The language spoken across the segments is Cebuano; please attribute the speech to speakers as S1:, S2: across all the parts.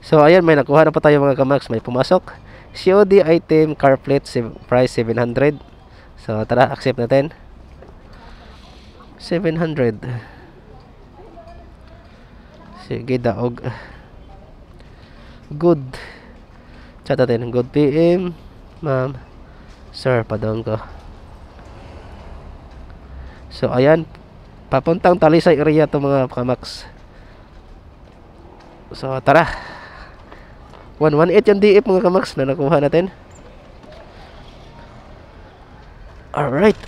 S1: So ayan, may nakuha na pa tayo mga kamax, may pumasok. COD item, car plate, price 700. So tara, accept natin. 700. Sige, daog. Good. Chat natin. Good PM, ma'am. Sir, padong ko. So ayan, papuntang Talisay area to mga kamax. So tara. 118 yung DF mga kamax na nakuha natin. Alright.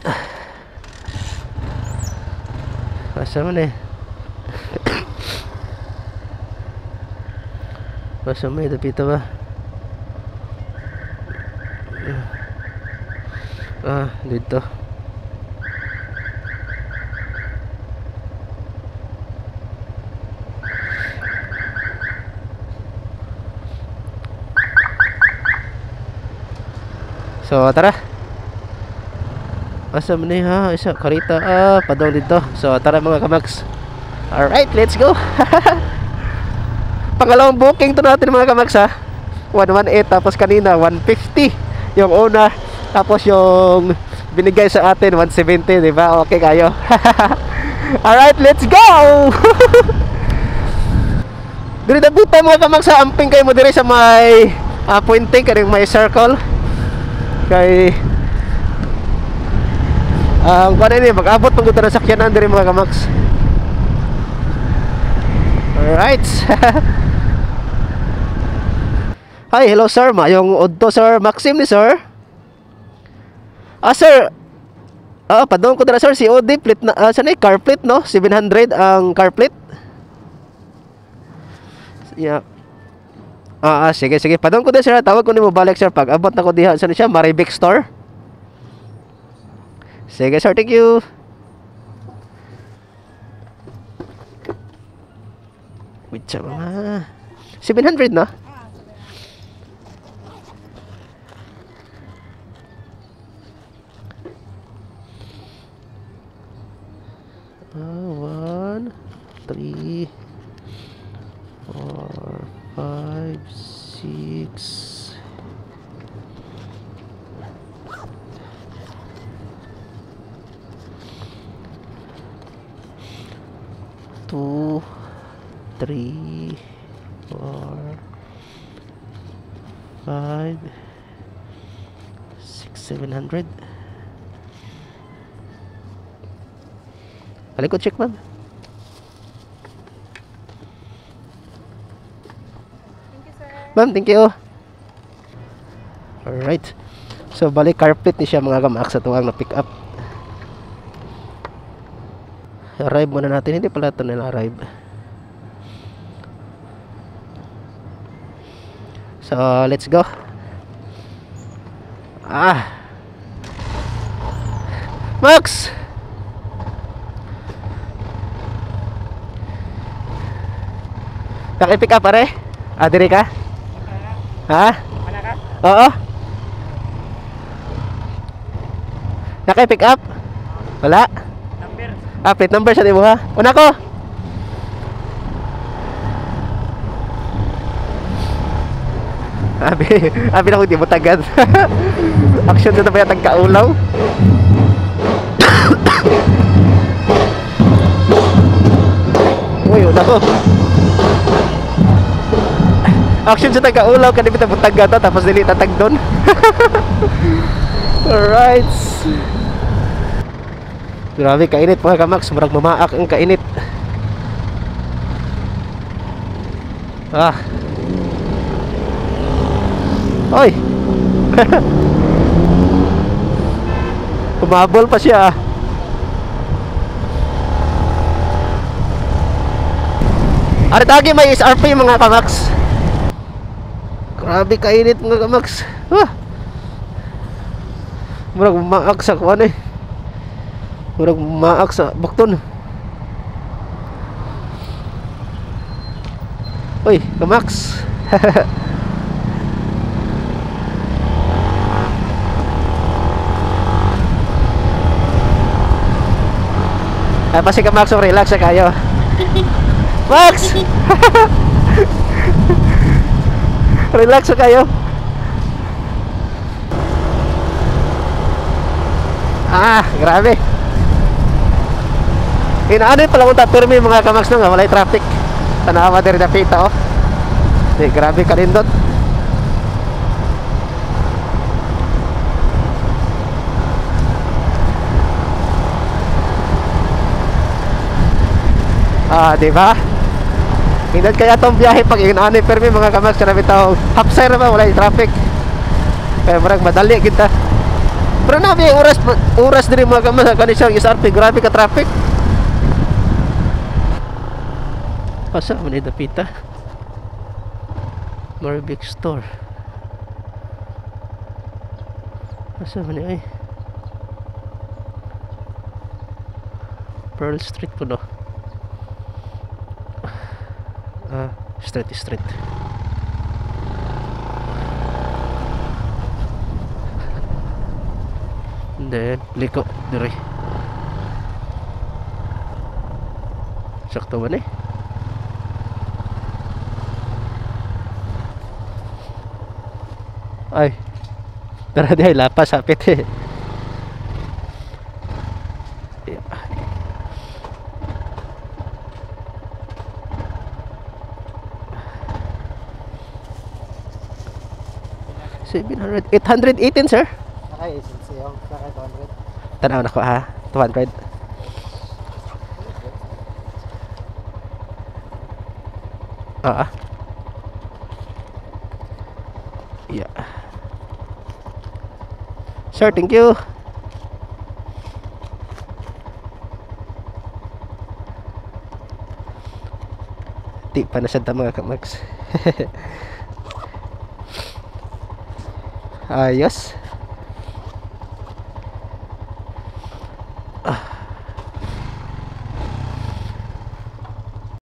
S1: Asa man eh. Asa may dapita ba? Ah, dito. So tara. Asa man ni ha? Isa karita ah, padong dito. So tara mga kamax. Alright, let's go. Pangalawang booking to natin mga kamax ha. 118 tapos kanina 150 yung una, tapos yung binigay sa atin 170, di ba? Okay kayo. Alright, let's go. Diri dabuta mga kamax ha, amping kayo mo diri sa may pointing kaning may circle. Kay ang kuan ini mag-abot pag na sakyanan diri mga kamax. Alright. Hi, hello sir. Mayong udto sir. Maxim ni sir. Ah sir. Ah, padung ko dira sir COD plate na sanay car plate no? 700 ang car plate. Yeah. Sige sige. Padung ko din sir. Tawag ko nimo balik sir pag abot na ko diha sa siya Marivic store. Sige sir, thank you. Wait sa mga 700 na. 1, 3, 4, 5, 6. 2, 3, 4, 5, 6, 700. Balik ko check ma'am.
S2: Thank you, sir.
S1: Ma'am, thank you. Alright. So balik carpet ni siya mga kamax sa tuwang na pick up. Arrive muna natin. Hindi pala ito nila arrive. So let's go. Ah, Max! Naki-pick up pare? Ah, diri ka? Ha? Oo. Naki-pick up? Wala?
S3: Number.
S1: Ah, plate number sa mo ha? Una ko! Abi, abi na ko di mo tagad. Action sa tapay tag kaulaw. Uy, una ko. Action sa tag-kaulaw kani bitaw butag ta tapos dili tatag don. Alright. Grabe kainit mga kamax, murag mamaak ang kainit. Ah. Oy. Humabol pa siya. Ari tagi may SRP mga kamax. Grabe kainit mga kamax. Ah. Murag maak sa kuan eh. Murag maak sa bakton. Uy, kamax. Ay, pasi ka Max, relax na kayo. Max! Relax kayo. Ah, grabe. Inaano pala kung tapirmi mga kamaks no, nga walay traffic. Tanawa diri dapita oh. Di grabe kanindot. Ah, di ba? Hindot kaya tong biyahe pag inaano pirmi mga kamaks, grabe taw. Hapsay ra ba walay traffic. Kaya murag madali kita. Pero na may oras oras diri mga kamaks kani siyang SRP, grabe ka traffic. Pasa man dapita. Marvic store. Asa man ay? Pearl Street ko no. Ah, street street. And then liko diri. Sakto ba ni? Ay, tara di ay lapas hapit eh. Yeah. 700, 818 sir.
S2: Nakay agency yung nakay 200.
S1: Tanaw na ko ha, 200. Ah. Yeah. Sir, thank you. Di pa na siya mga kamax. Ayos.